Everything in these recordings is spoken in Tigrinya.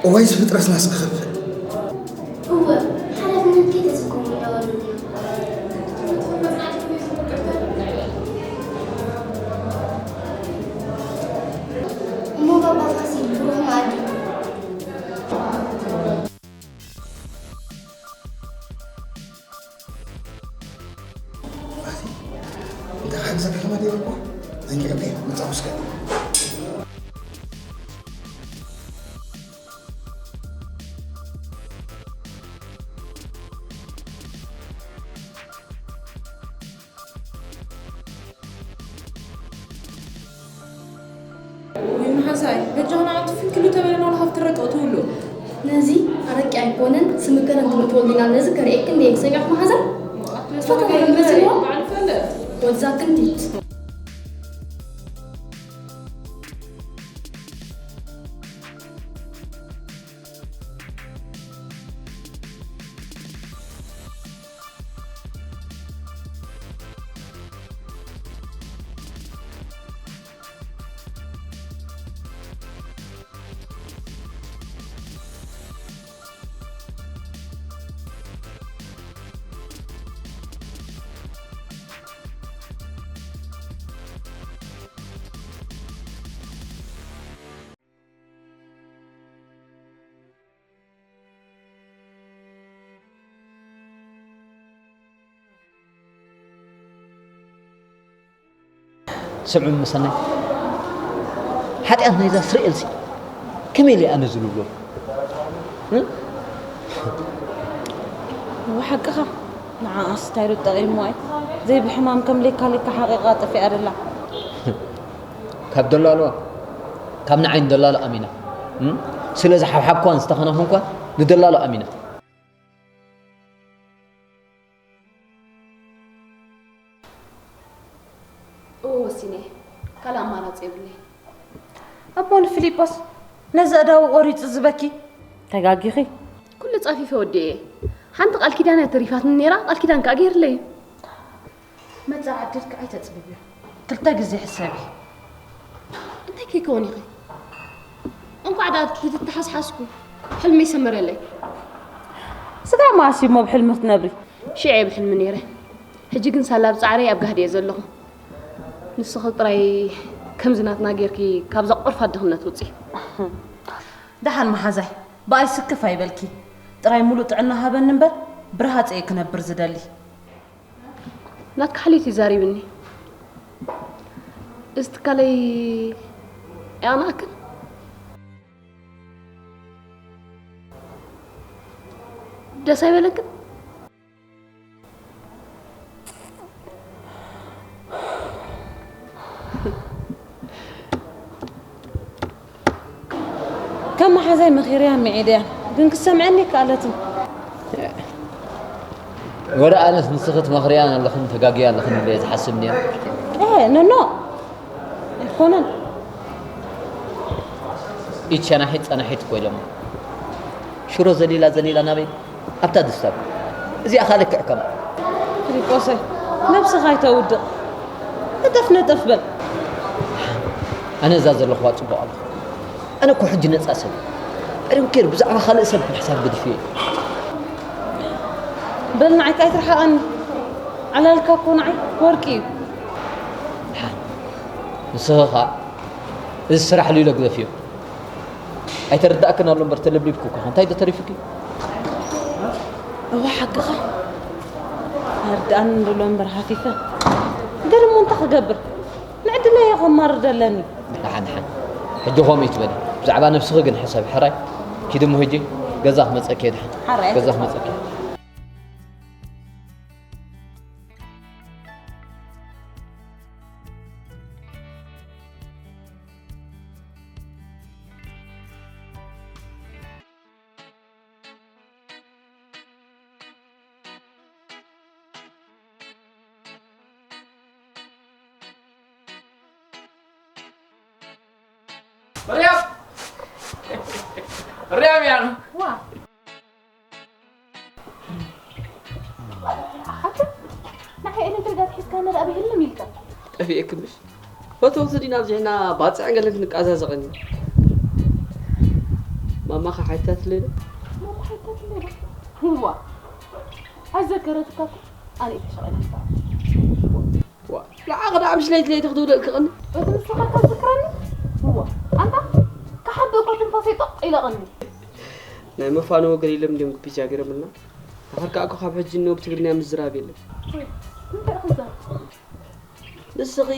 እዋይ፣ እዚ ፍጥረትናስ ክኸፍእ። እወ፣ ሓላፍነት ከይተሰከሙ ይነበሩ እዮም። እሞ ባባ ፋሲል፣ ብሩኽ መኣዲ። ኣቲ፣ እንታይ ሓግዘካ ከማን ይበልኩ? ዘንጊዐካ እየ፣ መጻኹ እስከ። ወይ መሓዛይ፣ በጃኹም ኣዕትፍን ክሉ ተበለና ወላ ካብቲ ረቀ እትውሉ። ነዚ ኣረቂ ኣይኮነን፣ ስምከረን ትምትወልና ነዚ ከርእየክን ድየ ዝሰሚዕኩ መሓዛይ? ትፈትዎ ነገር ይመስልዎ? በዓል ፈለጥ። ወዛ ክንዲት። ስምዑ መሰናይ፣ ሓጢኣት ናይዛ እስራኤልሲ ከመይ ኢለ ኣነ ዝልብሎ? እ? እወ፣ ሓቅኻ። ንዓኣስ እንታይ ዶ ጠቒምዋ እዩ? ዘይብሕማም ከም ሌካ ሌካ ሓቒቓ ጠፊኣ ደላ። ካብ ደላልዋ፣ ካብ ንዓይ ንደላሎ ኣሚና። እ? ስለ ዝሓብሓብኳን ዝተኸናኸንኳን ንደላሎ ኣሚና። እወ፣ ወሲነ እየ። ካልእ ኣማራጺ የብለይን። ኣቦ ንፊሊጶስ ነዚ ኣእዳዉ ቆሪጹ ዝበኪ። ተጋጊኺ። ኩሉ ጸፊፈ ወዲኤ እየ። ሓንቲ ቃል ኪዳን እያ ተሪፋትኒ ነይራ፣ ቃል ኪዳን ከኣ ገይርለይ እዩ። መጻኢ ዕድልኪ ኣይተጽብብዮ። ክልተ ግዜ ሕሰቢ። እንታይ ከይከውን ኢኺ? እንቋዕ ደኣ ክትተሓስሓስኩ፣ ሕልመይ ሰመረለይ። ስጋብ መኣስ እሞ ብሕልሚ ክትነብሪ? ሽዑ እየ ብሕልሚ ነይረ። ሕጂ ግን ሳላ ብጻዕረይ ኣብ ጋህዲ እየ ዘለኹ። ንስኺ ጥራይ ከምዚ ናትና ጌርኪ ካብዛ ቆርፋድ ድኽነት ውጺ። ደሓን መሓዛይ፣ ብኣይ ስክፍ ኣይበልኪ። ጥራይ ሙሉእ ጥዕና ሃበኒ እምበር፣ ብረሃጽ እየ ክነብር ዝደሊ። ናትካ ሓልዮት እዩ ዛሪብኒ። እዚ ትካለይ ኣየቕንኣክን? ደስ ኣይበለክን? ከም መሓዛይ መኺረያ ምዒደያ፣ ግን ክትሰምዐኒ ኣይከኣለትን። ወረ ኣነስ ንስኺ ትመኽርያን ኣለኽን ተጋግያ ኣለኽን ኢለ እየ ዝሓስብ ነይረ። ኤ፣ ኖ፣ ኖ። ኣይኮነን። ኢድ ሸናሒት ጸናሒት እኮ ኢሎሞ። ሽሮ ዘሊላ ዘሊላ ናበይ? ኣብታ ድስታ። እዚኣ ኸኣ ልክዕ ከምኣ። ፊሊጶሰይ፣ ነብስኻ ኣይተውድቕ። ነጠፍ ነጠፍ በል። ኣነ እዛ ዘለኽዋ ጽቡቕ ኣለኹ። ኣነ እኮ ሕጂ ነጻ ሰብ እየ። I don't care፣ ብዛዕባ ካልእ ሰብ ምሕሳብ ገዲፈዮ እየ። በል ንዓይ ከኣ ኣይትርሓቐኒ። ዓላልካ እኮ ንዓይ ወርቂ እዩ። ደሓን። ንስኺ ኸኣ እዚ ስራሕ ሉ ኢለ ግደፍዮ። ኣይተረዳእክን ኣሎ እምበር ተለብሊብኩ እኮ። እንታይ ዶ ተሪፉኪ? እወ ሓቅኻ። ኣይርድኣንን ድብሎ እምበር ሃፊፈ። ግን እሞ እንታይ ክገብር? ንዕድለይ እየ ከማርር ደለኒ። ደሓን፣ ደሓን። ሕጂ ከምኡ ይትበሊ። ብዛዕባ ነብስኺ ግን ሕሰቢ፣ ሕራይ? ኪዲ እሞ ሂጂ፣ ገዛ ክመጸኪ እየ፣ ደሓን። ሓራይ። ገዛ ክመጸኪ እየ። ርያም! ርያም እያ። ዋ! ኣታ ንዓይ ኤሌክትሪክ ኣትሒዝካ ነዳእ ብህልም ኢልካ። ጠፊኤክምሽ። ፈተውቲ ዲና ኣብዚሕና ባጽዕ ገለን ክንቃዛዘቐኒ። እሞ ማማ ከሓታት ለዶ? ማማ ሓታት ለዶ? ዋ፣ ኣዘከረትካ እኮ ኣነ እየ ተሸቒለ። ዋ፣ ንዓኻ ደኣ ምሽ ለይቲ ለይቲ ክትውደል ክቕኒ? በቲ ንስኻ ተዝክረኒ? ዋ፣ ኣንታ ክሓብእ እኮ ትንፋሰይ ጦቕ ኢለ ቐኒ። ናይ መፋነዎ ገለ ኢሎም እንድዮም ግቢጃ ገይሮምልና። ንኸርካ እኮ ካብ ሕጂ እነሆ ብትግርኛ ምዝራብ የለን። እንታይ ክዛረብ? ንስኺ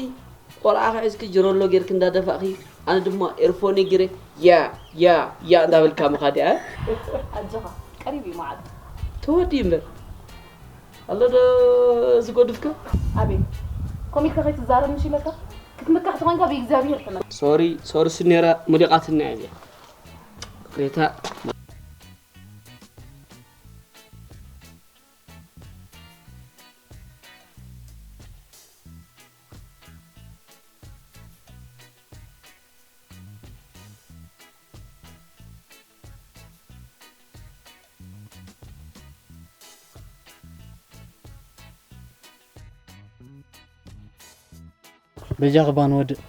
ቆልዓ ሒዝኪ ጅሮሎ ጌርኪ እንዳደፋእኺ ኣነ ድማ ኤርፎን ገይረ ያ ያ ያ እንዳበልካ ምኻድ እያ። ኣጆኻ ቀሪብ እዩ መዓልቲ። ተወዲ እምበር ኣሎ ዶ ዝጎድፍካ? ኣቤት ኮሚልካ ከይትዛረብ ምሽ ኢለካ ክትምካሕ ተኾንካ ብእግዚኣብሔር ተመ ሶሪ ሶሪ ስኔራ ሙሊቃትና እያ እዚኣ። ቅሬታ በጃኺ እባ ንወድእ።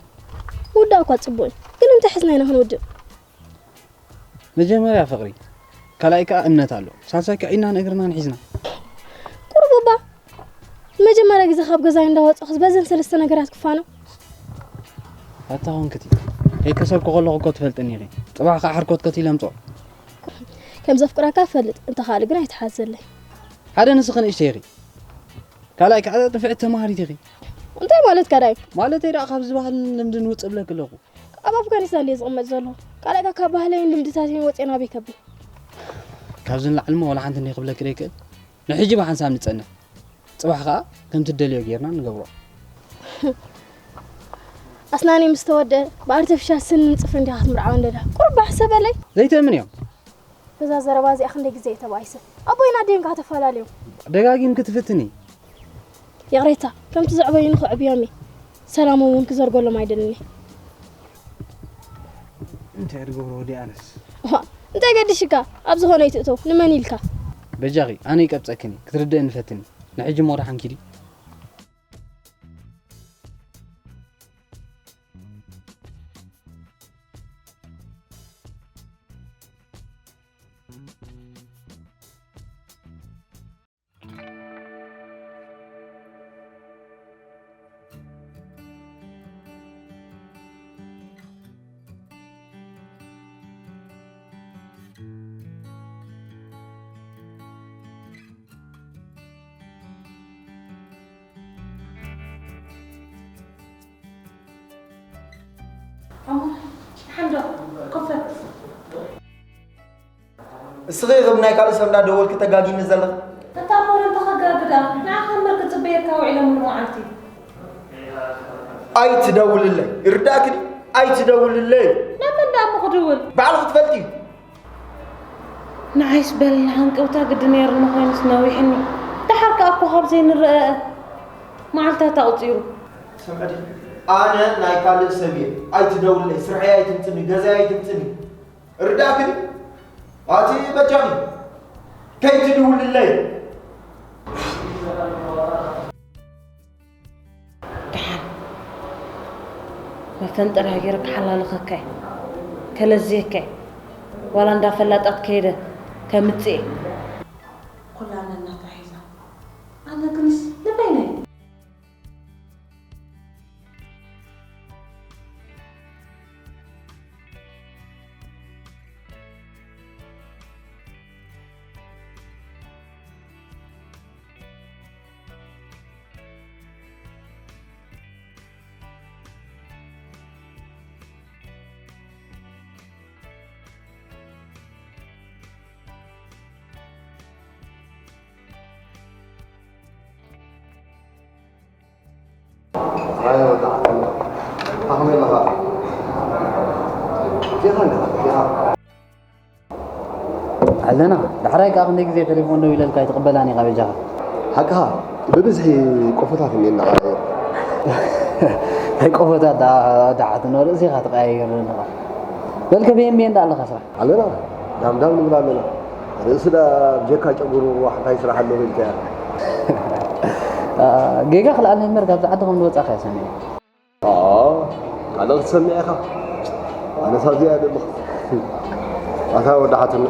ምውዳእ እኳ ጽቡቕ እዩ፣ ግን እንታይ ሒዝና ኢና ክንውድእ? መጀመርያ ፍቕሪ፣ ካልኣይ ከኣ እምነት ኣሎ፣ ሳልሳይ ከኣ ኢድናን እግርናን ሒዝና። ቁሩብ እባ ንመጀመርያ ግዜ ካብ ገዛይ እንዳወጻኹስ በዘን ሰለስተ ነገራት ክፋኖ። ኣታ ኾንክቲ፣ ከይከሰብኩ ከለኹ እኮ ትፈልጥኒ ኢኺ። ጽባሕ ከኣ ሓርኮት ቀቲለ ኣምጽኦ። ከም ዘፍቅረካ እፈልጥ፣ እንተኻእሉ ግን ኣይትሓዘለይ። ሓደ ንስኺ ንእሽተይ ኢኺ። ካልኣይ ከኣ ጥፍዕቲ ተማሃሪት ኢኺ። እንታይ ማለትካ ድኣ እዩ? ማለተይ ደኣ ካብ ዝበሃል ልምድን ውጽእ እብለኪ ኣለኹ። ኣብ ኣፍጋኒስታን ድየ ዝቕመጥ ዘለኹ? ካልኣይ ከኣ ካብ ባህለይን ልምድታተይን ወጽየ ናበይ ከብል? ካብዚ ንላዕሊ እሞ ዋላ ሓንቲ እንድየ ክብለኪ ዘይክእል። ንሕጂ ብሓንሳብ ንጸንሕ። ጽባሕ ከኣ ከምቲ ትደልዮ ጌርና ንገብሮ። ኣስናነይ ምስ ተወድአ ብኣርተፊሻል ስኒ ንጽፍሪ እንዲኻ ክትምርዓወኒ ደልኻ? ቁሩብ ባሕ ሰበለይ። ዘይትእምን እዮም። በዛ ዘረባ እዚኣ ክንደይ ግዜ እየ ተባኢሰ። ኣቦይን ኣደይን ከኣ ተፈላለዮም። ደጋጊምኪ ትፍትኒ። ይቕሬታ፣ ከምቲ ዘዕበዩኒ ከዕብዮም እየ። ሰላሞም እውን ክዘርገሎም ኣይደልን እየ። እንታይ እየ ዝገብሮ ወዲ ኣነስ? እዋ፣ እንታይ ገዲሽካ? ኣብ ዝኾነ ኣይትእተው። ንመን ኢልካ? በጃኺ፣ ኣነ ይቀብጸክን እየ። ክትርድእኒ ፈትኒ። ንሕጂ እሞ ደሓን ኪዲ። ሓምዶ፣ ኮፈ። እስኺ ኢኺ ብናይ ካልእ ሰብ እንዳደወልኪ ተጋጊኒ ዘለኺ። እታ እሞ እንተ ከጋግዳ፣ ንዓኻ እምበር ክጽበየካ ውዒለ ሙሉ መዓልቲ። ኣይትደውልለይ፣ ይርዳእኪ ድዩ? ኣይትደውልለይ። ንመን ደኣ እሞ ክድውል? ባዕልኺ ትፈልጢ። ንዓይስ በል ሃንቀውታ ግዲ ነይርኒ ኮይኑስ ነዊሕኒ። ደሓር ከኣ እኮ ካብ ዘይንረኣእ መዓልታት ኣቑጺሩ። ስምዒ፣ ኣነ ናይ ካልእ ሰብ እየ። ኣይትደውልለይ፣ ስርሐይ ኣይትምጽኒ፣ ገዛይ ኣይትምጽኒ። ርዳእክኒ ኣቲ በጃኺ ከይትድውልለይ። ደሓን መፈንጠርያ ገይረ ክሓላልኸካ እየ፣ ከለዝየካ እየ። ዋላ እንዳ ፈላጣት ከይደ ከምጽእ እየ። ኩላ ነናታ ሒዛ፣ ኣነ ግንስ ንበይነይ። ኣለና። ዳሕራይ ከኣ ክንደይ ግዜ ቴሌፎን ደው ኢለልካ ኣይትቕበላን ኢኻ በጃኻ። ሓቅኻ ብብዝሒ ቆፎታት እኒኤና። ናይ ቆፎታት ደኣ ደሓት ነው ርእሲ ኢኻ ትቀያይር ዘለኻ። በልከ ብየን ብየን ደኣ ኣለኻ ስራሕ። ኣለና ዳም ዳም ንብል ኣለና። ርእሲ ደኣ ብጀካ ጨጉሩ እንታይ ስራሕ ኣለዎ ኢልካያ። ጌጋ ክልኣለኒ እምበር ካብዚ ዓዲ ከም ዝወጻእካ እየ ሰሚዐ። ኣኣ ካልእ ክትሰምዕ ኢኻ። ኣነስ ኣብዚኣ እየ ደለኹ። ኣታ ወዲ ሓትኖ፣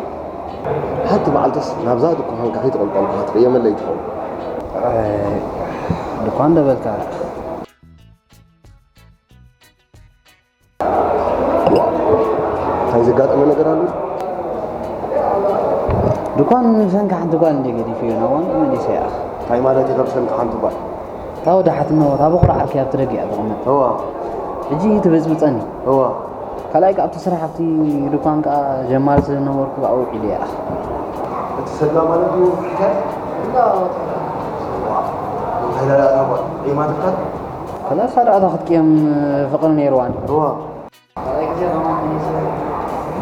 ሓንቲ መዓልትስ ናብዛ ድኳንካ ከይተቐልቀልኩ ክትርእየመለይ ትኸውን። ኣይ፣ ድኳን ዶ በልካ? ዋ፣ እንታይ ዘጋጠመ ነገር ኣሎ? ድኳን ብሰንኪ ሓንቲ ጓል እንደ ገዲፉ እዩ፣ ናብኡ መሊሰ እያ። እንታይ ማለት እዩ፣ ብሰንኪ ሓንቲ ጓል? እታ ወዲ ሓትኖ፣ እታ በኹሪ ዓርከይ ኣብቲ ደገ እያ ትቕመጥ። እዋ። ሕጂ ትብጽብጸኒ። እዋ። ካልኣይ ከኣ ኣብቲ ስራሕ ኣብቲ ድኳን ከኣ ጀማሪ ስለ ዝነበርኩ ከኣ ውዒለ እየ። እቲ ሰላ ማለት እዩ፣ ሕካይ? እንዳ ዋው። እንታይ ዳኣ እታ ጓል? ዒማ ትፍታት? ከላ እሳ ደኣ እታ ክትቅየም ፍቕሪ ነይርዋኒ። እዋ። ካልኣይ ግዜ ከማን ተመሊሰ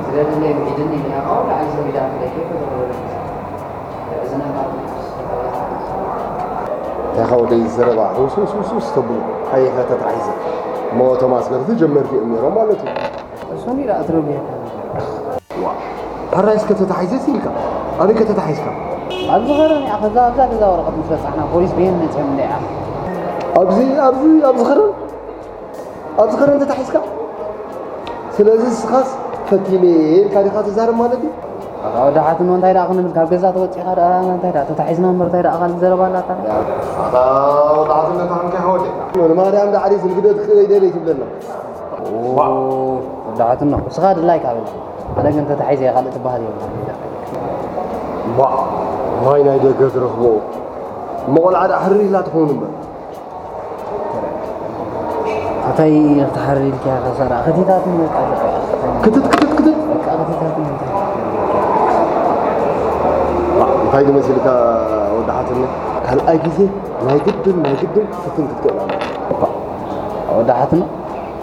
ስለ ድለይ ውዒድኒ ኢለ እያ። ካብኡ ንላዕሊ ሰብ ኢላ ትለይ ከይፈተኹ። እንታይ ኻ ወደይ ዘረባ ውስውስውስውስ ተብሉ፣ ሓይኻ ተታሒዘ። እሞ እቶም ኣስገርቲ ጀመርቲ እዮም ነይሮም ማለት እዩ። እሱን ኢላ ኣትረጉየካ። ዋ፣ ሕራይ እስከ ተታሒዘስ ኢልካ፣ ኣበይ ከ ተታሒዝካ? ኣብዚ ኸረን እያ፣ ከዛ ኣብዛ ገዛ ወረቐት ምስ በጻሕና ፖሊስ ብየን መጺኦም እንዳ እያ። ኣብዚ፣ ኣብዚ፣ ኣብዚ ኸረን? ኣብዚ ኸረን ተታሒዝካ? ስለዚ ንስኻስ ፈቲነ ኢልካ ዲኻ ትዛረብ ማለት እዩ? ኣታ ወዲ ሓትኖ እንታይ ደኣ ክንብል፣ ካብ ገዛ ተወጺኻ ደኣ እንታይ ደኣ ተታሒዝና እምበር እንታይ ደኣ ካልእ ዘረባ ኣላታ? ኣታ ወዲ ሓትኖ ተሓንካ ይኸወደ። ንማርያም ዳዕሪ ዝንግደት ክእደለይ ትብለና። ኦ፣ ወዲ ሓትኖ፣ ንስኻ ድላይካ በል። ኣነ ግን ተታሒዘ እየ፣ ካልእ ትበሃል የብላን። ባ፣ ማይ ናይ ደገ ትረኽቦ። እሞ ቆልዓ ደኣ ሕርር ኢላ ትኸውን እምበር። ኣታይ ክትሓርር ኢልካ ኢኻ ሰራ? ከቲታትኒ በቃ፣ በቃ። ክትት፣ ክትት፣ ክትት። በቃ ከቲታትኒ በቃ። ባ፣ እንታይ ድመሲልካ ወዲ ሓትኖ? ካልኣይ ግዜ ናይ ግድን፣ ናይ ግድን ክትፍትን ክትክእል ኣለካ። ባ፣ ወዲ ሓትኖ?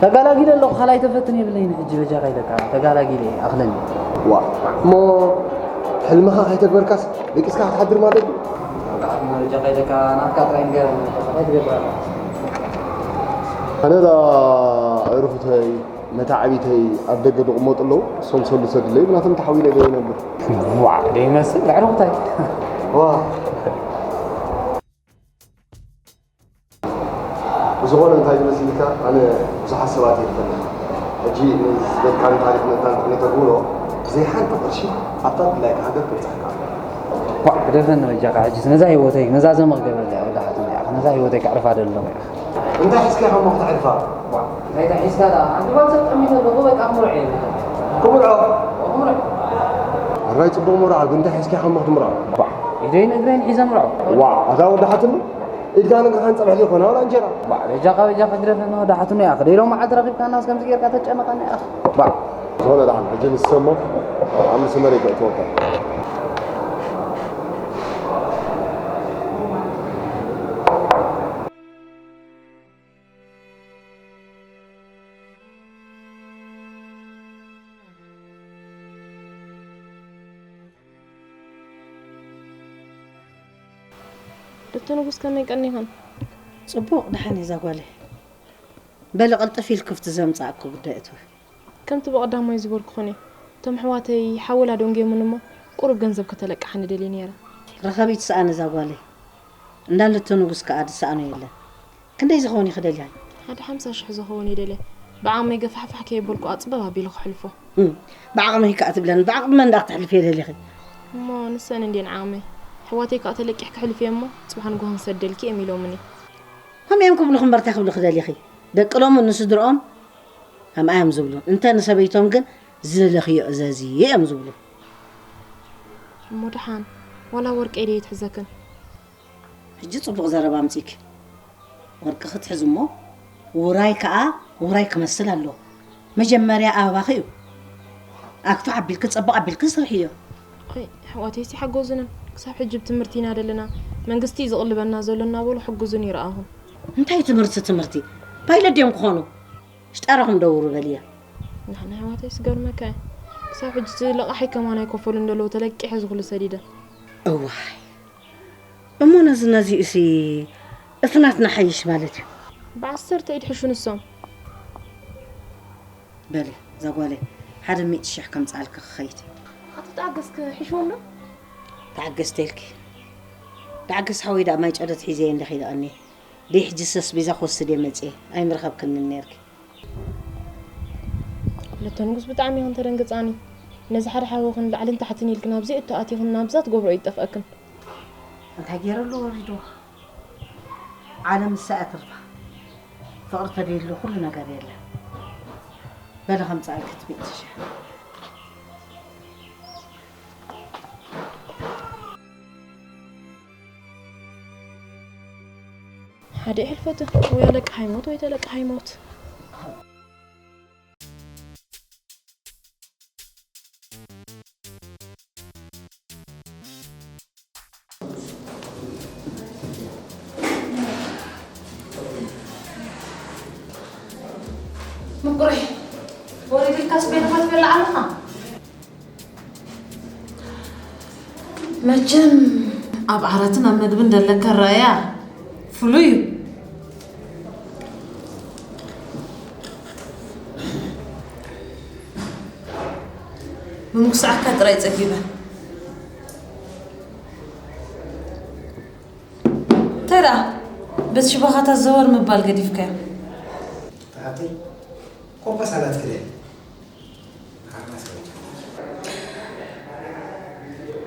ተጋላጊለ ኣለኹ፣ ካልኣይ ተፈትን የብለይን ሕጂ በጃኻ ኢለካ፣ ተጋላጊለ እየ፣ ኣኽለኒ። ዋ፣ እሞ ሕልምኻ ከይተግበርካስ ደቂስካ ክትሓድር ማለት ድዩ? ወዲ ሓትኖ በጃኻ ኢለካ፣ ናትካ ጥራይ ንገረኒ፣ እንታይ ትገብር ኣለኻ? ኣነ ደኣ ኣዕሩኽተይ፣ መታዕቢተይ ኣብ ደገ ዝቕመጡ ኣለዉ፣ እሶም ሰሉሰ ድለዩ፣ ብናቶም ተሓዊለ ዶ ይነብር? ዋ፣ ደይመስል ኣዕሩኽተይ። ዋ። ብዝኾነ እንታይ ዝመስል ኢልካ፣ ኣነ ብዙሓት ሰባት እየ ዝፈልጥ። ሕጂ ንዝበልካኒ ታሪኽ ነታ-፣ ነተግብሮ፣ ብዘይ ሓንቲ ቅርሺ ኣብታ ድላይካ ሃገር ክብጽሓካ ኣለኹ። ዋ፣ ግደፈኒ በጃኻ፣ ሕጂስ ነዛ ህይወተይ መዛዘሚ ክገብረላ እየ፣ ወዲ ሓትኖ፣ ነዛ ህይወተይ ከዕርፋ ደለኹ እየ። እንታይ ሒዝካ ኢኻ እሞ ክተዕርፋ? ዋ፣ እንታይ ሒዝካ ደኣ? ሓንቲ ጓል ሰብ ጠሚተ ኣለኹ፣ በቃ ክምርዖ እየ። ክምርዖ? ክምርዖ። ሕራይ ጽቡቕ ምርዖ፣ ግን እንታይ ሒዝካ ኢኻ እሞ ክትምርዖ? ዋ፣ ኢደይን እግረይን ሒዘ ምርዖ። ዋ፣ ኣታ ወዲ ሓትኖ፣ ኢድካን እግርካን ጸብሒ ዘይኮነ ዋላ እንጀራ። ባ፣ በጃኻ፣ በጃኻ ግደፈና፣ ወዲ ሓትኖ፣ ያኺ ደይ ሎማዓልቲ ረኺብካናስ ከምዚ ጌርካ ተጨንቐና ያኺ። ባ። ዝኾነ ደሓን፣ ሕጂ ንሰሞ ኣብ መስመር የግእትወካ። ዶክተር ንጉስ ከመይ ቀኒኽን? ጽቡቕ፣ ደሓን እየ እዛ ጓለይ። በሊ ቅልጥፍ ኢልኪ ኣብቲ ዘምጻእኩ ጉዳይ እትዊ። ከምቲ ብቐዳማይ ዝበልኩኽን እየ። እቶም ኣሕዋተይ ሓወላ ደንጉዮምኒ እሞ ቁሩብ ገንዘብ ከተለቅሓኒ ደልየ ነይረ። ረኸቢት ትስኣን እዛ ጓለይ። እንዳ ዶክተር ንጉስ ከኣ ዝሰኣኖ የለን። ክንደይ ዝኸውን እዩ ክደልያ? ሓደ ሓምሳ ሽሕ ዝኸውን እየ ደልየ። ብዓቕመይ ገፋሕፋሕ ከየበልኩ ኣጽበብ ኣቢለ ክሕልፎ። እም፣ ብዓቕመይ ከኣ ትብለኒ፣ ብዓቕሚ መን ደኣ ክተሕልፍዮ ደሊኺ? እሞ ንሰን እንድየን ዓቕመይ። ኣሕዋተይ ከኣ ተለቂሕ ክሕልፍዮ እሞ ጽባሕ ንግሆ ክንሰደልኪ እዮም ኢሎምኒ። ከምኡ እዮም ክብሉኺ እምበር እንታይ ክብሉኺ ደሊኺ? ደቂ ሎሚ ንስድርኦም ከምኣ እዮም ዝብሉ። እንተ ንሰበይቶም ግን ዝደለኽዮ እዘዚ እዮም ዝብሉ። እሞ ደሓን ዋላ ወርቀይ ድየ ትሕዘክን? ሕጂ ጽቡቕ ዘረባ ኣምጺእኪ። ወርቂ ክትሕዚ እሞ ውራይ ከኣ ውራይ ክመስል ኣለዎ። መጀመርያ ኣበባኺ እዩ። ኣግፋሕ ኣቢልኪ፣ ጸቡቕ ኣቢልኪ ስርሕዮ። ኣይ፣ ኣሕዋተይስ ይሓገዙንን። ክሳብ ሕጂ ብትምህርቲ ኢና ደለና። መንግስቲ እዩ ዝቕልበና ዘሎ እናበሉ ሕግዙን ይረኣኹ። እንታይ ትምህርቲ፣ ትምህርቲ? ፓይለት ድዮም ክኾኑ? ሽጣራኹም ደውሩ በልያ። ንሕና ኣሕዋተይስ ገርመካ እዩ። ክሳብ ሕጂ ልቓሐይ ከማን ኣይከፈሉን ደለዉ፣ ተለቂሐ ዝኹሉ ሰዲደ። እዋይ። እሞ ነዚ ነዚኡሲ እቲ ናትና ሓይሽ ማለት እዩ። ብዓሰርተ ኢድ ሕሹ ንሶም። በሊ፣ እዛ ጓለይ፣ ሓደ ሚእቲ ሽሕ ከምጽኣልኪ ክኸይድ። ኣቶ ተዓገስ ክሕሽዎም ዶ? ተዓገስ ተይልኪ። ተዓገስ ሓወይ ደኣ ማይ ጨደት ሒዘ እየ እንዲኺ ደቐኒ። ደይ ሕጂ ሰስ ቤዛ ክወስድ እየ መጽየ። ኣይምረኸብክንን ነይርኪ። ክልተ ንጉስ ብጣዕሚ ኢኽን ተደንግጻኒ። ነዚ ሓደ ሓወኽን ላዕልን ታሕትን ኢልክን ኣብዚ እቶ ኣቲኽን ናብዛ ትገብሮ ይጠፍኣክን። እንታይ ገይረሉ ወሪድዎ? ዓለም ንሳ እያ ትርፋ። ፍቕሪ ተደልዩ ኩሉ ነገር የለን። በሊ ከምፅኣልኪ ትብኢ ትሽሕ። ሓደ ይሕልፈቱ ወይ ኣለቅሓ ይሞት ወይ ተለቅሓ ይሞት። ምቁረይ ወሪድልካስ ቤትካ ትበልዕ ኣለኻ? መቸም ኣብ ዓራትን ኣብ መግብን ዘለካ ኣረኣእያ ፍሉይ እዩ። ብምጉስዓካ ጥራይ ጸጊበ። እንታይ ደኣ በቲ ሽባኻታት ዘወር ምባል ገዲፍካዮ? ተሓተይ ኮምፓስ ኣላትክለ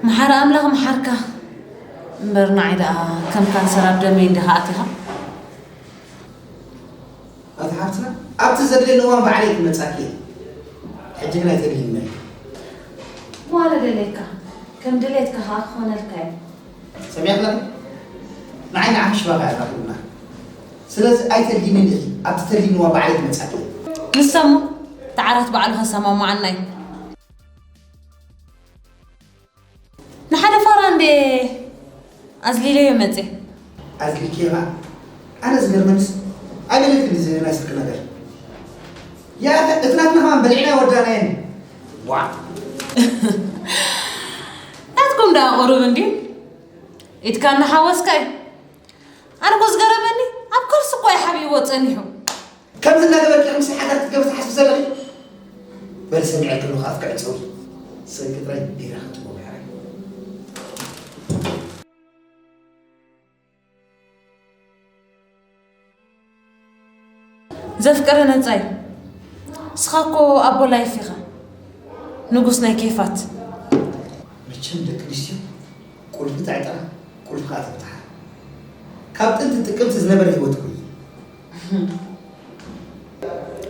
መሓሪ ኣምላኽ መሓርካ እምበር ንዓይ ደኣ ከም ካንሰር ኣብ ደመይ እንዲኻ ኣቲኻ። ኣቲ ሓፍትና ኣብቲ ዘድልየኒ እዋን ባዕለይ ክመጻኪ እየ። ሕጂ ግን ኣይተልሂመኒ። ዋላ ደልየካ ከም ድሌትካ ከኣ ክኾነልካ እዩ። ሰሚዕኽላ ንዓይ ንዓኺ ሽባኻ እያ ትራኺብና። ስለዚ ኣይተልሂምን ኢኺ ኣብቲ ተልሂምዋ ባዕለይ ክመጻኪ እየ። ንሳ እሞ እቲ ዓራት ባዕሉ ከሰማምዓና እዩ። ንሓደ ፋራ እንዴ ኣዝሊለዮ መጽየ። ኣዝሊልክዮ ከኣ ኣነ ዝገርመንስ ኣይበለክን እዚ ናይ ስርቂ ነገር። ያኸ እቲ ናትና ከማን በሊዕናዮ ወዳናየን። ዋ ናትኩም ደኣ ቁሩብ እንድዩ ኢድካ እናሓወስካ እዩ። ኣነ እኮ ዝገረመኒ ኣብ ከርሲ እኮ እዩ ሓቢእዎ ጸኒሑ። ከምዚ እናገበርኪ ኢኺ ምሳይ ሓዳር ክትገብሪ ትሓስቢ ዘለኺ? በሊ ሰሚዐ ከለኹ ኣፍኪ ዕጸዊ። ሰንኪ ጥራይ ቢራ ከጥሞ ምሕራይ። ዘፍቀረ ነጻይ፣ ንስኻ እኮ ኣቦ ላይፍ ኢኻ፣ ንጉስ ናይ ኬፋት። መቸም ደቂ ኣንስትዮ ቁልፊ ተዕጥራ ቁልፊ ከኣ ትፍትሓ። ካብ ጥንቲ ጥቅምቲ ዝነበረ ህይወት እኮ እዩ።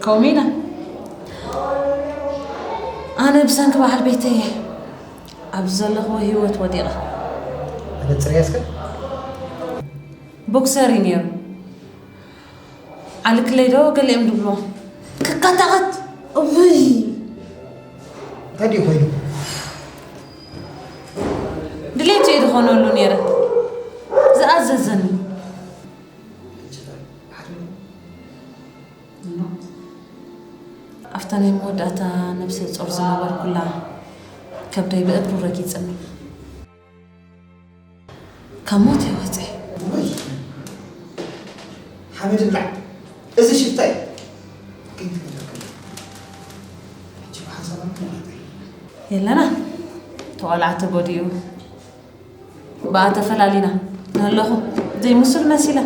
ከምኡ ኢና። ኣነ ብሰንኪ በዓል ቤተይ እየ ኣብዚ ዘለኽዎ ህይወት ወዲቐ። መነጽር ያዝካ? ቦክሰር እዩ ነይሩ። ዓልክለይ ዶ ገሊኦም ድብልዎ ክካታኸት እውይ እንታይ ድዩ ኮይኑ? ድሌቱ እየ ዝኾነሉ ነይረ ዝኣዘዘኒ። ኣብታ ናይ መወዳእታ ነብሰ ጾር ዝነበርኩላ ከብደይ ብእግሩ ረጊጽኒ። ካብ ሞት እየ ወፂኤ። ወይ ሓመድ ብላዕ እዚ ሽፍታ እዩ። ግን ትግደል ከላ ሕጂ ብሓንሳብ ኣምጡ ማለት እዩ። የለና ተዋላዕ ተጎዲኡ ብኣ ተፈላሊና ንህለኹ ዘይምሱል መሲለ።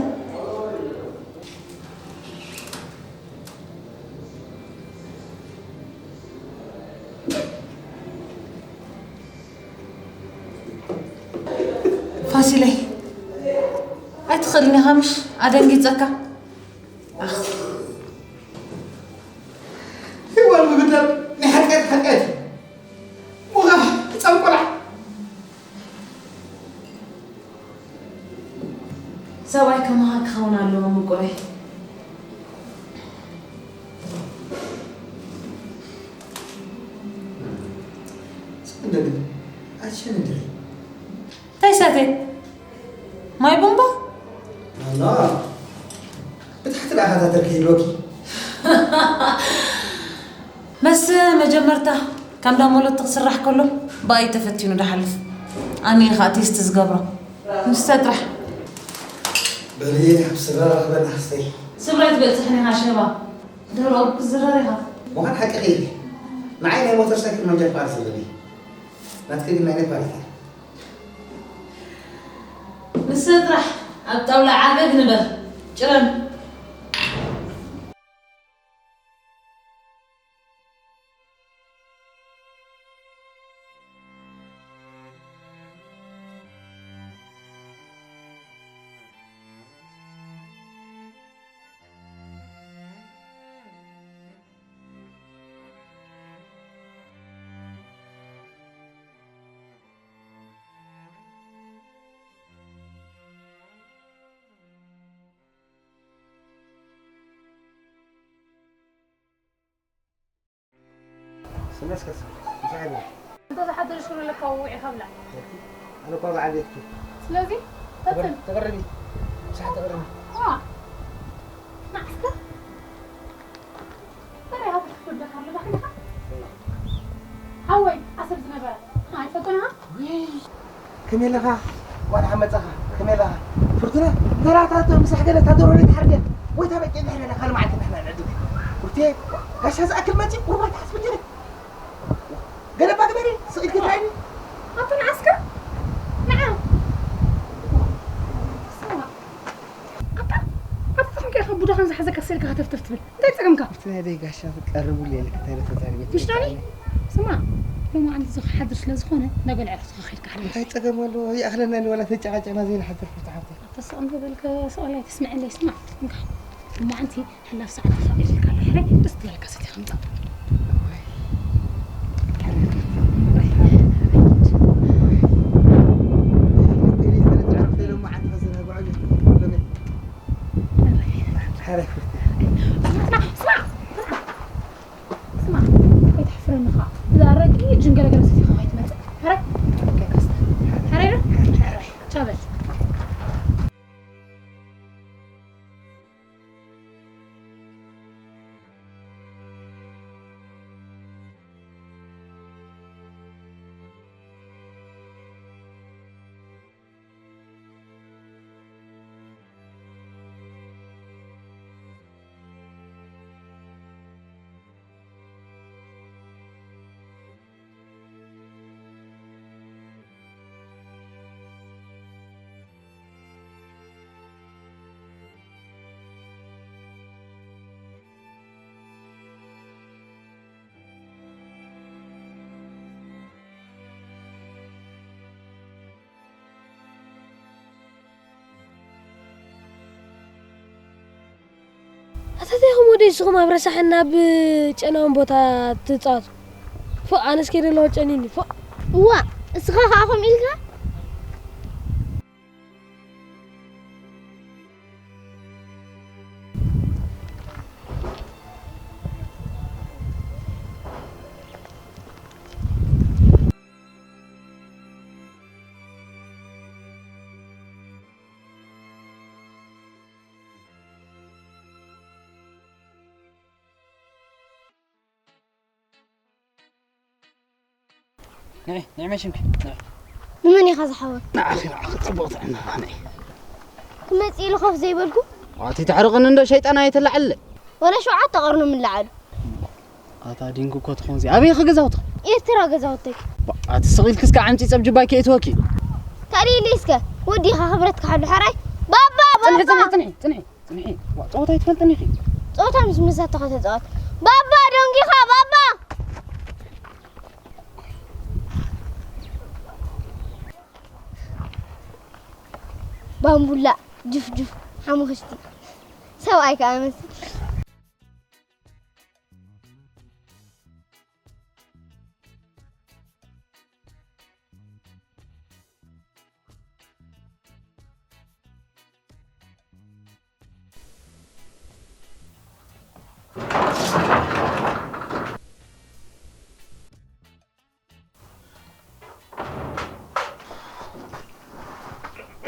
ፋሲለይ ኣይትኽእልን ኢኻ ምሽ ኣደንጊፀካ። ሄዋን ምብዳል ናይ ሓጢኣት ሓጢኣት እዩ። ሞኻ ህፃን ቆልዓ ሰብኣይ ከማኻ ክኸውን ኣለዎ ምቁረይ። ስንደግን ኣሸንድሪ እንታይ ሰትየ? ማይ ቡምባ? ኣላ ብታሕቲ ደኣ ካታተር ከይህልወኪ መስ መጀመርታ ከም ዳሞለቲ ክስራሕ ከሎ ብኣይ ተፈቲኑ ድሓልፍ ኣነ ኢኻ ቴስት ዝገብሮ ንስተ ጥራሕ በሊ ኣብ ስራ ረኽበና ስተይ ስብረት በፅሕኒ ኢኻ ሸባ ድሕሪ ኦርኩ ክዝረር ኢኻ ምዃን ሓቂ ኸይድ ንዓይ ናይ ሞተር ሳይክል መንጃ ፍቃድ ዘለኒ ናትኪ ግን ናይ ነፋሪት እያ ንሰ ጥራሕ ኣብ ጣውላ ዓገግ ንበር ጭረን። ስለ እስከ ምሳሕ ኢልና። እንተ ዝሓድር ሽሮ ለካ ውዒ ከብላ። ኣነ እኳ በዓል ቤትኪ። ስለዚ ፈትን ተቕርቢ። ምሳሕ ተቕርቢ። ዋ ንዓስከ በረይ ሃብቲ ትወደካ ኣለካ ሓወይ ዓሰብ ዝነበረ ኣይፈቶና ከመይ ኣለኻ? ዋላ ሓመጻኻ ከመይ ኣለኻ? ፍርቱና ገላታ ምሳሕ ገለ ታደሮ ለይ ተሓርደ ወይ ታበቂ ንሕና ካልእ መዓልቲ ንሕና ነድግ። ፍርቴ ጋሻ ዝኣክል መጺ ቁርባ ተሓስብ ጅነ። ገለባ ግበሪ ስቕ ኢልኪ ትራይኒ። ኣቶ ንዓስከ ንዓ ኣታ ኣታ ከምከ ኢኻ ቡዳ ከም ዝሓዘካ ሰልካ ከተፍተፍ ትብል እንታይ ጸገምካ? እቲ ናይ ደይ ጋሻ ቀርቡለይ ኢልክ እንታይ ተዛሪበ? ምሽ ዳኒ ስማ ሎማዓንቲ እዚ ክሓድር ስለ ዝኾነ ነገ ልዕሊ ክትኸኺልካ ሓድር እንታይ ጸገም ኣለዎ? ይኣኽለና ዋላ ተጨቓጨቕና ዘይንሓድር ፍርቱ ሓብተይ። ኣታ ስቕ እንተበልከ ስቕ ኢላ ኣይትስምዐለይ ስማ እንካ ሎማዓንቲ ሕላፍ ሰዓት ተፈቒድልካ ኣሎ ሕራይ ደስ ትበለካ ሰቲኻ ምጻእ ስማ ስማ ስማ ከይትሕፍረኒ ኸዓ እዛ ረቂ ጅን ገለገለ ሰቲኻ ከይትመጽእ ሕራይ ከይከስተ ሕራይ ዶ ሕራይ ቻበል ኣታቲኹም ወደ ንስኹም ኣብ ረሳሕን ኣብ ጨናውን ቦታ ትጻወቱ። ፎእ ኣነስ ከይደ ኣለኹ ጨኒኒ ፎእ። እዋ እስኻ ኸዓ ከምኡ ኢልካ ንዒ ንዒ መሽምኪ ንዒ። ንመን ኢኻ ዝሓወይ? ንዓኺ ንዓኺ ጽቡቕ ጥዕና ንዒ። ክመጽእ ኢሉ ኮፍ ዘይበልኩ? ኣቲ ተሕርቕኒ እንዶ ሸይጣን ኣይትላዓለለይ። ዋላ ሸውዓተ ቐርኑ ምን ለዓሉ። ኣታ ዲንኩ እኮ ትኾን እዚ ኣበይ ኢኺ ገዛውትኺ? ኤርትራ ገዛውተይ። ኣቲ ስቕ ኢልኪ እስከ ዓምጺ ጸብጅባይ ከየእትወኪ። ተልይሊ እስከ ወዲኻ ክብረትካ ሓሉ ሕራይ። ባባ ጽንሒ ባባ። ጽንሒ ጽንሒ ጽንሒ። ጽንሒ። ዋ፣ ጸወታ ኣይትፈልጥን ኢኺ። ጸወታ ምስ መሳትኻ ተጻወት። ባባ ደንጊኻ፣ ባባ! ባምቡላ፣ ጅፍጁፍ፣ ሓሙኽሽቲ። ሰብኣይ ከኣ መስል።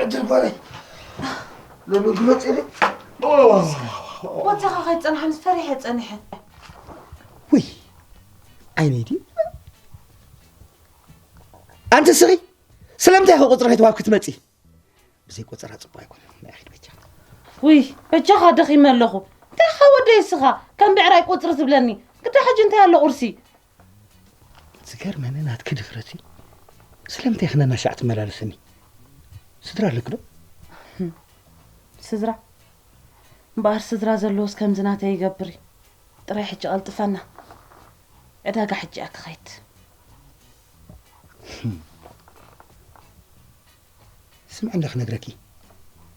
ዕድል ጓለይ ሎሚ ግመፅልኝ ወትኻ ከይትፀንሓ ምስ ፈሪሐ ፀኒሐ ውይ ዓይነይ ድዩ ኣንቲ ስኺ ስለምንታይ ኢኺ ቁፅሪ ከይተዋህብኪ ትመፂ ብዘይ ቆጸራ ጽቡቕ ኣይኮነን። ናይ ኣኺድ በጃ። ውይ በጃኻ ደኺመ ኣለኹ። እንታይ ኢኻ ወደይ እስኻ ከም ብዕራይ ቁጽሪ ትብለኒ። ግዳ ሕጂ እንታይ ኣሎ ቁርሲ። ዝገርመኒ ናትኪ ድፍረት እዩ። ስለምንታይ ኢኺ ነናሻዕ ትመላለሰኒ? ስድራ ኣለኪ ዶ? ስድራ እምበኣር ስድራ ዘለዎስ ከምዚ ናተይ ይገብር እዩ። ጥራይ ሕጂ ቀልጥፈና። ዕዳጋ ሕጂ እያ ክኸይድ። ስምዒ እንዳ ክነግረኪ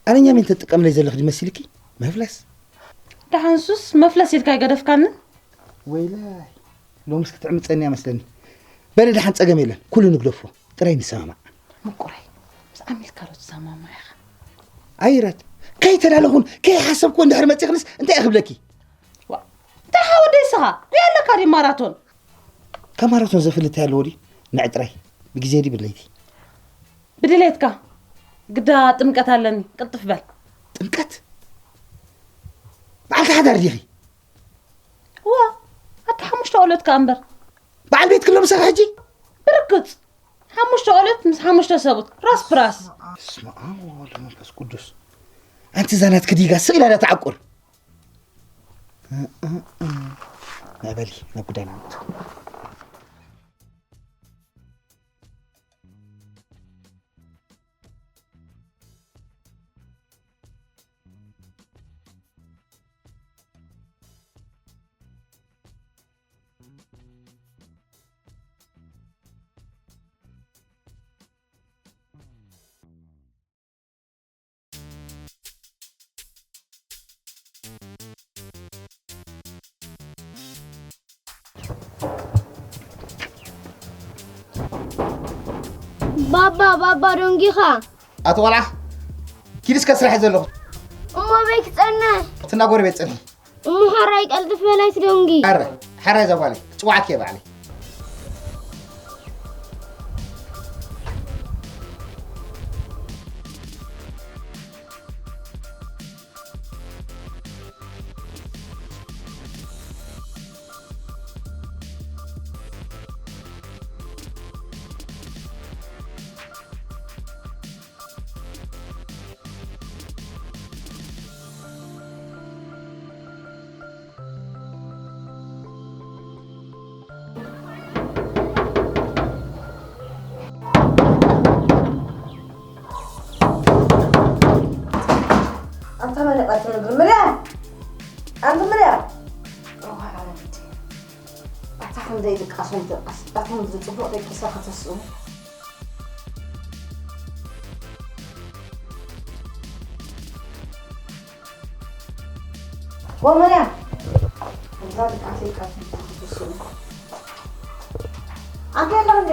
ኣነኛ ሜን ተጥቀምለይ ዘለኽዲ መሲልኪ መፍለስ ደሓንሱስ መፍለስ ኢልካ ኣይገደፍካንን ወይላይ ሎምስ ክትዕምፀኒ እያ መስለኒ በሊ ደሓን ፀገም የለን ኩሉ ንግደፎ ጥራይ ንሰማማዕ ምቁራይ ምስ ዓሚልካ ዶ ትሰማማዕ ኢኻ ኣይረት ከይተላለኹን ከይሓሰብኩ እንድሕር መፂኽንስ እንታይ እየ ክብለኪ እንታይ ሓወደይ ስኻ ሪኣ ኣለካ ዲ ማራቶን ከማራቶን ዘፍልጥ ኣለዎ ድዩ? ንዕጥራይ ብግዜ ድዩ ብለይቲ? ብድሌትካ። ግዳ ጥምቀት ኣለኒ፣ ቅልጥፍ በል። ጥምቀት? በዓልቲ ሓዳር ዲኺ? እዋ፣ ኣታ ሓሙሽተ ቆልዑት ከኣ እምበር። በዓል ቤት ክሎ ምሳኺ ሕጂ? ብርግጽ። ሓሙሽተ ቆልዑት ምስ ሓሙሽተ ሰብኡት፣ ራስ ብራስ። በስመ ኣብ ወወልድ ወመንፈስ ቅዱስ። ኣንቲ እዛ ናትኪ ዲጋ ስቕ ኢላ ዳ ትዓቁር። እ፣ እ፣ እ። ንዕበሊ፣ ናብ ጉዳይና ንእቱ። ባባ፣ ባባ፣ ደንጊኻ? ኣቲ ቆልዓ፣ ኪድ እስከ ስራሕ ዘለኹ። እሞ በይ ክጸንሕ? እቲ እንዳ ጎረቤት ጽንሒ። እሞ ሓራይ ቀልጥፍ በላይ ትደንጊ። ኣረ፣ ሓራይ እዛ ጓለይ፣ ጽዋዕኪ እየ ባዕለይ። ኣንታ መን ይቐትል እግሪ? ምርያ! ኣንቲ ምርያ! እዋ፣ ኣረንቲ። ኣታ ክንደይ ድቃሶም ትቃስ፣ ኣታ ምድሪ ጽቡቕ ደቂሳ ከተስኡ። ወመርያ፣ እዛ ድቃስ ይቃስ፣ ኣንተ ያለህ እንዴ?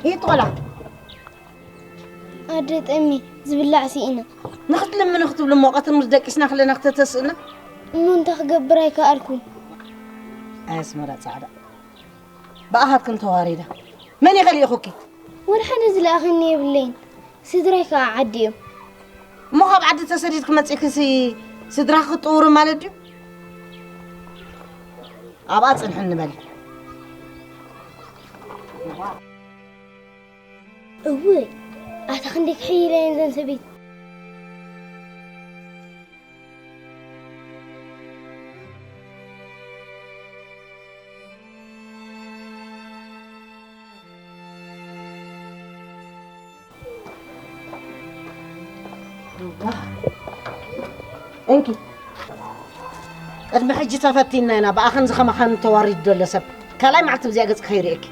ይጥቆላ። ኣደ ጠሚ ዝብላዕ ስኢና። ንኽትልምኒ ክትብሊ እሞ ቀትሪ ምስ ደቂስና ክለና ክተተስእና። እሞ እንታይ ክገብር ኣይከኣልኩን። ኣይ ኣስመራ ጻዕዳ። ብኣኻትክን ተዋሪዳ። መን እዩ ከሊእኹኪ? ወላ ሓደ ዝለኣኸኒ የብለይን። ስድራይ ከኣ ዓዲ እዮም። እሞ ካብ ዓዲ ተሰዲድኪ መጺእክሲ ስድራኺ ክትጥውሪ ማለት ድዩ? ኣብኣ ጽንሒ ንበሊ። እውይ፣ ኣታ ክንደይ ክሕይላ እየን ዘን ሰበይቲ። እንኪ፣ ቅድሚ ሕጂ ተፈቲና ኢና፣ ብኣኽን ዝኸማኸን ተዋሪዱ ዘሎ ሰብ። ካልኣይ መዓልቲ ብዚኣ ገጽ ከይርእየኪ።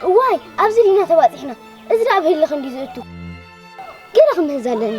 እዋይ፣ ኣብዚ ዲና ተባጺሕና። እዚ ደኣ ብህሊ ክንዲ ዝእቱ። ገለ ክምህዝ ኣለኒ።